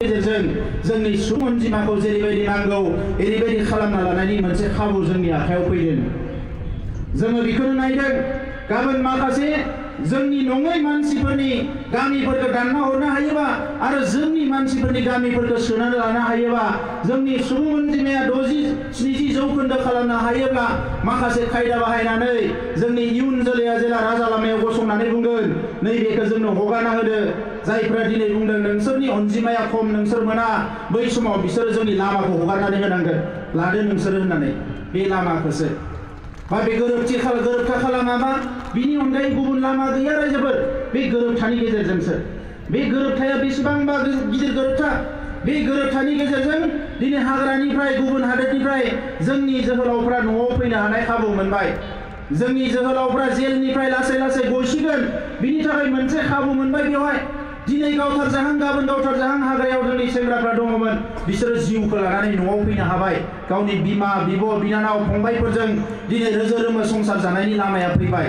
गेजेरजों जोंनि सुबुं अनजिमाखौ जेरैबायदि नांगौ एरैबायदि खालामना लानायनि मोनसे खाबु जोंनि आखायाव फैदों। जोङो बेखौनो नायदों गाबोन माखासे जोंनि नङै मानसिफोरनि गामिफोरखौ दानना हरनो हायोबा आरो जोंनि मानसिफोरनि गामिफोरखौ सोनानै लानो हायोबा जोंनि सुबुं अनजिमाया 60-70% खालामनो हायोब्ला माखासे खायदा बाहायनानै जोंनि इयुन जोलैया जेला राजा लामायाव गसंनानै बुंगोन नैबेखौ जोंनो हगारना होदो। जायफ्रा दिनै बुंदों नोंसोरनि अनजिमाया खम नोंसोर मोना, बै समाव बिसोरो जोंनि लामाखौ हगारनानै होनांगोन। लादो नोंसोर होननानै बे लामाखौसो बा बे गोरोबथा खालामाबा बिनि अनगायै गुबुन लामा गैया रायजोफोर। बे गोरोबथानि गेजेरजोंसो बे गोरोबथाया बेसेबांबा गिदिर गोरोबथा। बे गोरोबथानि गेजेरजों दिनै हाग्रानिफ्राय गुबुन हादोरनिफ्राय जोंनि जोहोलावफ्रा न'आव फैनो हानाय खाबु मोनबाय। जोंनि जोहोलावफ्रा जेलनिफ्राय लासै लासै गसिगोन, बिनि थाखाय मोनसे खाबु मोनबाय। बेवहाय दिनै गावथारजाहां गाबोन गावथारजाहां हाग्रायाव जोंनि सेंग्राफ्रा दङमोन, बिसोरो जिउखौ लानानै न'आव फैनो हाबाय। गावनि बिमा बिब' बिनानाव फंबायफोरजों दिनै रोजो रोमो संसार जानायनि लामाया फैबाय।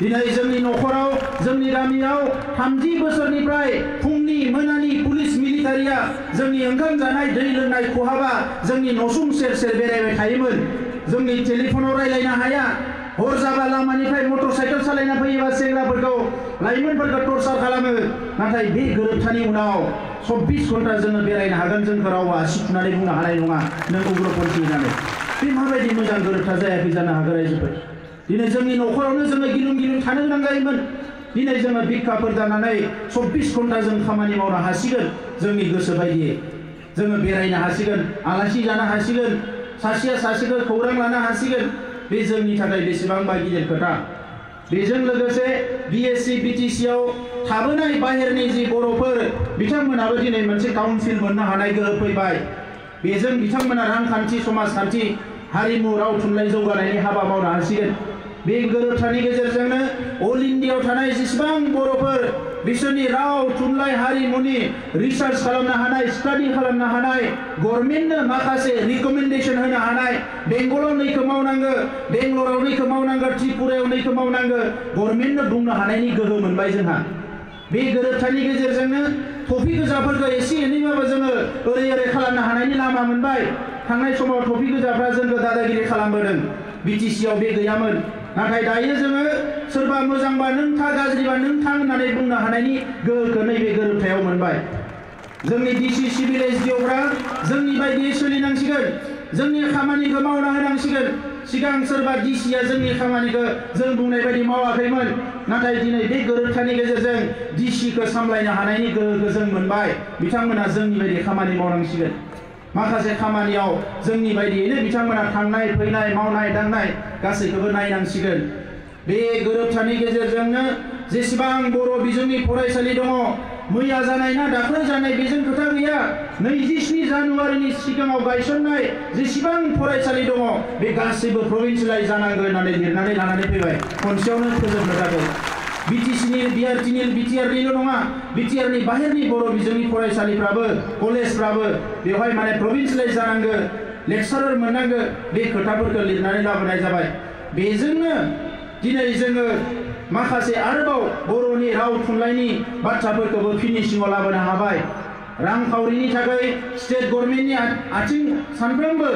दिनै जोंनि न'खराव जोंनि गामियाव 30 बोसोरनिफ्राय फुंनि मोनानि पुलिस मिलिटारिया जोंनि ओंखाम जानाय दै लोंनाय खहाबा जोंनि नसुं सेर सेर बेरायबाय थायोमोन। जोंनि टेलिफनाव रायलायनो हाया, हर जाबा लामानिफ्राय मटर साइकेल सालायना फैयोबा सेंग्राफोरखौ लाइमोनफोरखौ टर्चार खालामो। नाथाय बे गोरोबथानि उनाव 24 घन्टा जोङो बेरायनो हागोन, जोंखौ रावबो आसि थुनानै बुंनो हानाय नङा नों उग्रपन्थी होननानै। बे माबायदि मोजां गोरोबथा जायाखै जानो हागौ रायजोफोर। दिनै जोंनि न'खरावनो जोङो गिलुं गिलुं थानो गोनां जायोमोन। दिनै जोङो भिक्षाफोर जानानै 24 घन्टा जों खामानि मावनो हासिगोन। जोंनि गोसो बायदियै जोङो बेरायनो हासिगोन, आलासि जानो हासिगोन, सासेया सासेखौ खौरां लानो हासिगोन। बे जोंनि थाखाय बेसेबांबा गिदिर खोथा। बेजों लोगोसे BSc BTC आव थाबोनाय बाहेरनि जि बर'फोर बिथांमोनाबो दिनै मोनसे काउन्सिल मोननो हानाय गोहो फैबाय। बेजों बिथांमोना रांखान्थि समाजखान्थि हारिमु राव थुनलाइ जौगानायनि हाबा मावनो हासिगोन। बे गोरोबथानि गेजेरजोंनो अल इन्डियायाव थानाय जेसेबां बर'फोर बिसोरनि राव थुनलाइ हारिमुनि रिसार्च खालामनो हानाय, स्टाडि खालामनो हानाय, गभर्नमेन्टनो माखासे रिकमेन्डेसन होनो हानाय, बेंगलाव नैखौ मावनांगो, बेंगलराव नैखौ मावनांगो, त्रिपुरायाव नैखौ मावनांगो, गभर्नमेन्टनो बुंनो हानायनि गोहो मोनबाय जोंहा। बे गोरोबथानि गेजेरजोंनो टफि गोजाफोरखौ एसे एनैबाबो जोङो ओरै ओरै खालामनो हानायनि लामा मोनबाय। थांनाय समाव टफि गोजाफ्रा जोंखौ दादागिरि खालामबोदों, BTC आव बे गैयामोन। नाथाय दायो जोङो सोरबा मोजांबा नों था, गाज्रिबा नों थां होननानै बुंनो हानायनि गोहोखौ नैबे गोरोबथायाव मोनबाय। जोंनि DC सिभिल SDOफ्रा जोंनि बायदियै सोलिनांसिगोन, जोंनि खामानिखौ मावना होनांसिगोन। सिगां सोरबा DCआ जोंनि खामानिखौ जों बुंनाय बायदि मावाखैमोन, नाथाय दिनै बे गोरोबथानि गेजेरजों DCखौ सामलायनो हानायनि गोहोखौ जों मोनबाय। बिथांमोना जोंनि बायदि खामानि मावनांसिगोन। माखासे खामानियाव जोंनि बायदियैनो बिथांमोना थांनाय फैनाय मावनाय दांनाय गासैखौबो नायनांसिगोन। बे गोरोबथानि गेजेरजोंनो जेसेबां बर' बिजोंनि फरायसालि दङ, मैया जानाय ना दाख्लै जानाय बेजों खोथा गैया, 27 जानुवारिनि सिगाङाव गायसननाय जेसेबां फरायसालि दङ बे गासैबो प्रभिन्सियेलाइज जानांगौ होननानै लिरनानै लानानै फैबाय खनसेयावनो फोजोबनो थाखाय। BTCनि BTRनिल' नङा, BTRनि बाहेरनि बर' बिजोंनि फरायसालिफ्राबो कलेजफ्राबो बेवहाय माने प्रभिन्सियेलाइज जानांगौ, लेक्सारार मोननांगौ, बे खोथाफोरखौ लिरनानै लाबोनाय जाबाय। बेजोंनो दिनै जोङो माखासे आरोबाव बर'नि राव थुनलाइनि बाथ्राफोरखौबो फिनिशिंआव लाबोनो हाबाय। रांखावरिनि थाखाय स्टेट गभर्नमेन्टनि आथिं सानफ्रोमबो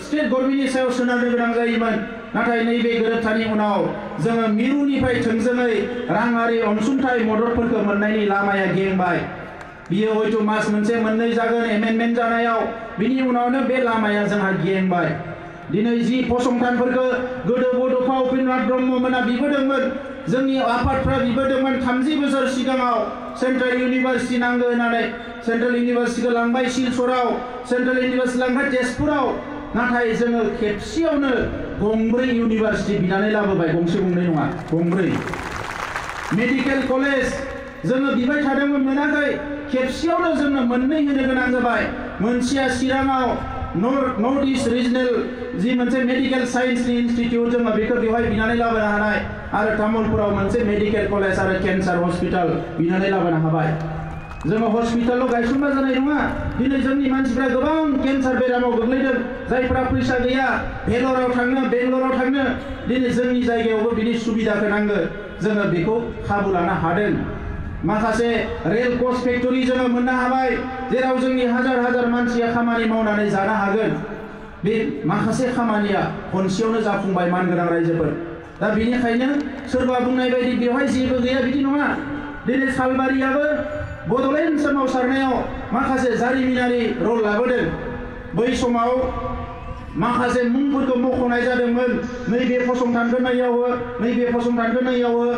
स्टेट गभर्नमेन्टनि सायाव सोनारनो गोनां जायोमोन। नाथाय नैबे गोरोबथानि उनाव जोङो मिरुनिफ्राय थोंजोङै राङारि अनसुंथाइ मददफोरखौ मोननायनि लामाया गेंबाय। बियो हयथ' मास मोनसे मोननै जागोन एमेन्डमेन्ट जानायाव, बिनि उनावनो बे लामाया जोंहा गेंबाय। दिनै जि फसंथानफोरखौ गोदो बड'फा उपेन्द्रनाथ ब्रह्ममोना बिबोदोंमोन, जोंनि आफादफ्रा बिबोदोंमोन 30 बोसोर सिगाङाव सेन्ट्रेल इउनिभार्सिटि नांगौ होननानै। सेन्ट्रेल इउनिभार्सिटिखौ लांबाय सिलचराव, सेन्ट्रेल इउनिभार्सिटि लांबाय तेजपुराव। नाथाय जोङो खेबसेयावनो गंब्रै इउनिभार्सिटि बिनानै लाबोबाय, गंसे गंनै नङा, गंब्रै। मेडिकेल कलेज जोङो बिबाय थादोंमोन मोनाखै, खेबसेयावनो जोंनो मोननै होनो गोनां जाबाय। मोनसेया चिराङाव नर्थ इस्ट रिजनेल जि मोनसे मेडिकेल साइन्सनि इनस्टिट्यूट जोङो बेखौ बेवहाय बिनानै लाबोनो हानाय, आरो तामुलपुराव मोनसे मेडिकेल कलेज आरो केन्सार हस्पिटाल बिनानै लाबोनो हाबाय। जोङो हस्पिटालाव गायसनबा जानाय नङा। दिनै जोंनि मानसिफ्रा गोबां केन्सार बेरामाव गोग्लैदों, जायफ्रा फैसा गैया भेलराव थांनो बेंगलराव थांनो, दिनै जोंनि जायगायावबो बिनि सुबिदाखौ नांगौ। जोङो बेखौ खाबु लानो हादों। माखासे रेल कच फेक्टरि जोङो मोननो हाबाय जेराव जोंनि हाजार हाजार मानसिया खामानि मावनानै जानो हागोन। बे माखासे खामानिया खनसेयावनो जाफुंबाय मानगोनां रायजोफोर। दा बेनिखायनो सोरबा बुंनाय बायदि बेवहाय जेबो गैया बिदि नङा। दिनै सालबारियाबो बड'लेण्ड सोमावसारनायाव माखासे जारिमिनारि रल लाबोदों। बै समाव माखासे मुंफोरखौ मख'नाय जादोंमोन, नैबे फसंथानखौ नैयावहो, नैबे फसंथानखौ नैयावहो,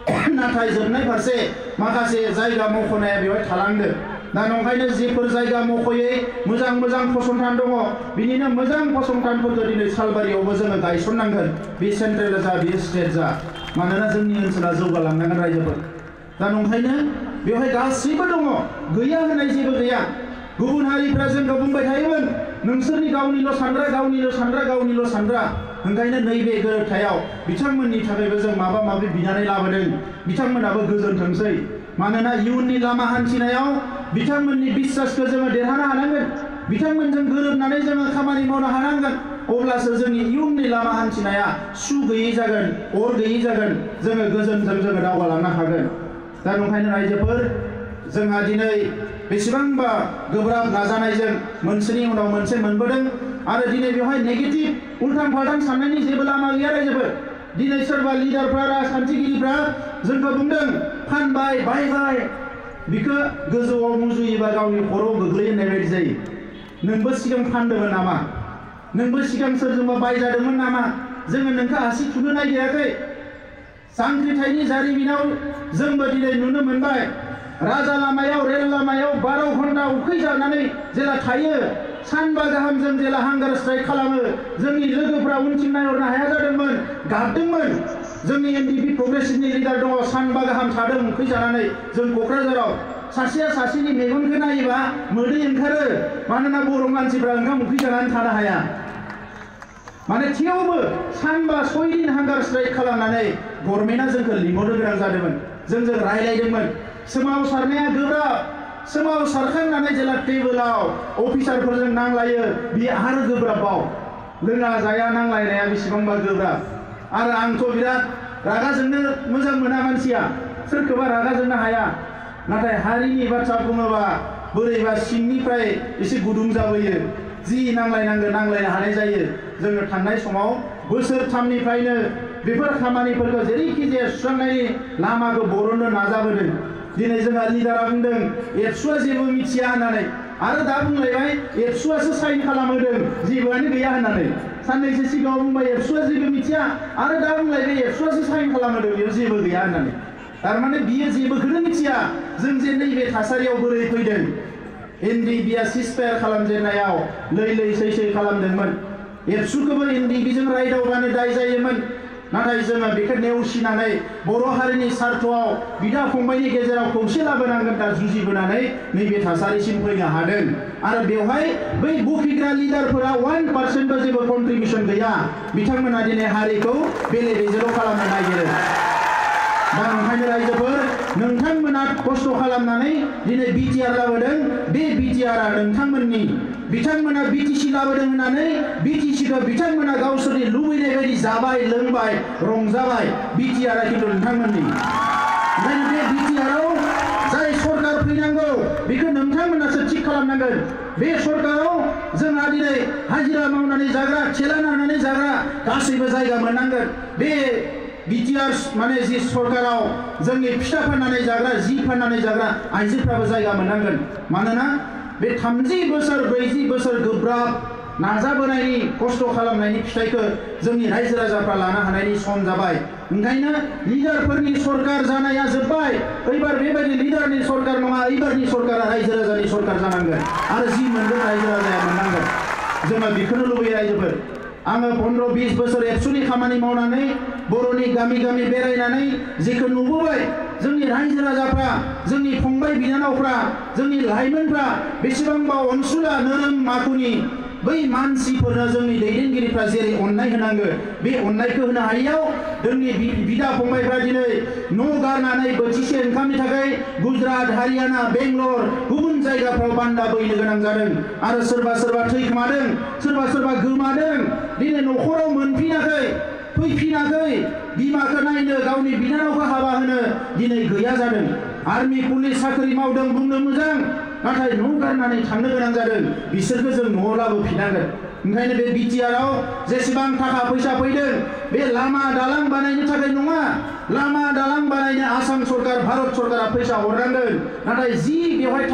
नाथाय जोबनाय फारसे माखासे जायगा मख'नाया बेवहाय थालांदों। दा नंखायनो जेफोर जायगा मख'यै मोजां मोजां फसंथान दङ, बिनिनो मोजां फसंथानफोरखौ दिनै सालबारियावबो जोङो गायसननांगोन। बे सेन्ट्रेल जा बे स्टेट जा, मानोना जोंनि ओनसोला जौगालांनांगोन रायजोफोर। दा नंखायनो बेवहाय गासैबो दङ, गैया होननाय जेबो गैया। गुबुन हारिफ्रा जोंखौ बुंबाय थायोमोन नोंसोरनि गावनिल' सानग्रा, गावनिल' सानग्रा, गावनिल' सानग्रा। ओंखायनो नैबे गोरोबथायाव बिथांमोननि थाखायबो जों माबा माबि बिनानै लाबोदों, बिथांमोनाबो गोजोनथोंसै। मानोना इयुननि लामा हान्थिनायाव बिथांमोननि बिश्वासखौ जोङो देरहानो हानांगोन, बिथांमोनजों गोरोबनानै जोङो खामानि मावनो हानांगोन। अब्लासो जोंनि इयुननि लामा हान्थिनाया सु गैयै जागोन, अर गैयै जागोन, जोङो गोजोनजों जोङो दावगालांनो हागोन। दा नंखायनो रायजोफोर, जोंहा दिनै बेसेबांबा गोब्राब नाजानायजों मोनसेनि उनाव मोनसे मोनबोदों आरो दिनै बेवहाय नेगेटिभ उल्टां फाल्टां साननायनि जेबो लामा गैया रायजोफोर। दिनै सोरबा लिडारफ्रा, राजखान्थिगिरिफ्रा जोंखौ बुंदों फानबाय बायबाय, बिखौ गोजौआव मुजुयोबा गावनि खर'आव गोग्लैयो होननाय बायदि जायो। नोंबो सिगां फानदोंमोन नामा? नोंबो सिगां सोरजोंबा बायजादोंमोन नामा? जोङो नोंखौ आसि थुनो नागिराखै। जांख्रिथायनि जारिमिनाव जोंबो दिनै नुनो मोनबाय, राजा लामायाव, रेल लामायाव 12 घन्टा उखै जानानै जेला थायो, सानबा गाहाम जों जेला हांगार स्ट्राइक खालामो, जोंनि लोगोफ्रा उनथिं नायहरनो हाया जादोंमोन, गाबदोंमोन। जोंनि एनडिपि प्रग्रेसिभनि लिडार दङ, सानबा गाहाम थादों उखै जानानै। जों क'क्राझाराव सासेया सासेनि मेगनखौ नायोबा मोदै ओंखारो, मानोना बर' मानसिफ्रा ओंखाम उखै जानानै थानो हाया। माने थेवबो सानबा 6 दिन हांगार स्ट्राइक खालामनानै गभर्नमेन्टआ जोंखौ लिंहरनो गोनां जादोंमोन, जोंजों रायलायदोंमोन। सोमावसारनाया गोब्राब, सोमावसारखांनानै जेला टेबोलाव अफिसारफोरजों नांलायो, बेयो आरो गोब्राबाव। लोङा जाया नांलायनाया बेसेबांबा गोब्राब। आरो आंथ' बिराद रागा जोंनो मोजां मोना मानसिया, सोरखौबा रागा जोंनो हाया। नाथाय हारिनि बाथ्रा बुङोबा बोरैबा सिंनिफ्राय एसे गुदुं जाबोयो, जि नांलायनांगौ नांलायनो हानाय जायो। जोङो थांनाय समाव बोसोरथामनिफ्रायनो बेफोर खामानिफोरखौ जेरैखि जाया सुस्रांनायनि लामाखौ बरननो नाजाबोदों। दिनै जोंहा लिडारा बुंदों एबसुआ जेबो मिथिया होननानै, आरो दा बुंलायबाय एबसुआसो साइन खालामहोदों, जेबोआनो गैया होननानै। साननैसो सिगाङाव बुंबाय एबसुआ जेबो मिथिया, आरो दा बुंलायबाय एबसुआसो साइन खालामहोदों, बेयाव जेबो गैया होननानै। थारमाने बियो जेबोखौनो मिथिया जों जे नैबे थासारियाव बोरै फैदों। एनडिबिआ सिसफायार खालामजेननायाव लै सै खालामदोंमोन, एबसुखौबो एनडिबिजों रायदावबानो दाय जायोमोन। नाथाय जोङो बेखौ नेवसिनानै बर' हारिनि सार्थआव बिदा फंबायनि गेजेराव खौसे लाबोनांगोन दा जुजिबोनानै नैबे थासारिसिम फैनो हादों। आरो बेवहाय बै बुखिग्रा लिडारफोरा 1%बो जेबो कन्ट्रिबिउसन गैया, बिथांमोना दिनै हारिखौ बेले बेजेल' खालामनो नागिरो। दा ओंखायनो रायजोफोर, नोंथांमोना खस्थ' खालामनानै दिनै बिटिआर लाबोदों, बे बिटिआरआ नोंथांमोननि। बिथांमोना बिटिसि लाबोदों होननानै बिटिसिखौ बिथांमोना गावसोरनि लुबैनाय बायदि जाबाय लोंबाय रंजाबाय, बिटिआरआ खिन्थु नोंथांमोननि। ओंखायनो बे बिटिआरआव जाय सरकार फैनांगौ बेखौ नोंथांमोनासो थिग खालामनांगोन। बे सरकाराव जोंहा दिनै हाजिरा मावनानै जाग्रा, थेला नारनानै जाग्रा गासैबो जायगा मोननांगोन। बे बिटिआर माने जि सरकाराव जोंनि फिथा फाननानै जाग्रा, जि फाननानै जाग्रा आइजोफ्राबो जायगा मोननांगोन। मानोना बे 30 बोसोर 40 बोसोर गोब्राब नाजाबोनायनि खस्थ' खालामनायनि फिथाइखौ जोंनि रायजो राजाफ्रा लानो हानायनि सम जाबाय। ओंखायनो लिडारफोरनि सरकार जानाया जोब्बाय। एबार बेबायदि लिडारनि सरकार नङा, एबारनि सरकारा रायजो राजानि सरकार जानांगोन आरो जि मोनगोन रायजो राजाया मोननांगोन। जोङो बेखौनो लुबैयो रायजोफोर। आङो 15-20 बोसोर एबसुनि खामानि मावनानै बर'नि गामि गामि बेरायनानै जेखौ नुबोबाय, जोंनि रायजो राजाफ्रा, जोंनि फंबाय बिनानावफ्रा, जोंनि लाइमोनफ्रा बेसेबांबा अनसुला नोरोम आखुनि, बै मानसिफोरनो जोंनि दैदेनगिरिफ्रा जेरै अननाय होनांगो, बे अननायखौ होनो हायैयाव जोंनि बिदा फंबायफ्रा दिनै न' गारनानै बोथिसे ओंखामनि थाखाय गुजरात, हारियाना, बेंगलर गुबुन जायगाफ्राव बान्दा बैनो गोनां जादों। आरो सोरबा सोरबा थैखोमादों, सोरबा सोरबा गोमादों, दिनै न'खराव मोनफिनाखै, फैफिनाखै, बिमाखौ नायनो, गावनि बिनानावखौ हाबा होनो दिनै गैया जादों। आर्मी पुलिस साख्रि मावदों बुंनो मोजां नाथाय न' गारनानै थांनो गोनां जादों बिसोरखौ जों न'आव लाबोफिननांगोन ओंखायनो बे बिटिआरआव जेसेबां थाखा फैसा फैदों बे लामा दालां बानायनो थाखाय नङा लामा दालां बानायनो आसाम सरकार भारत सरकारा फैसा हरनांगोन नाथाय जि बेवहाय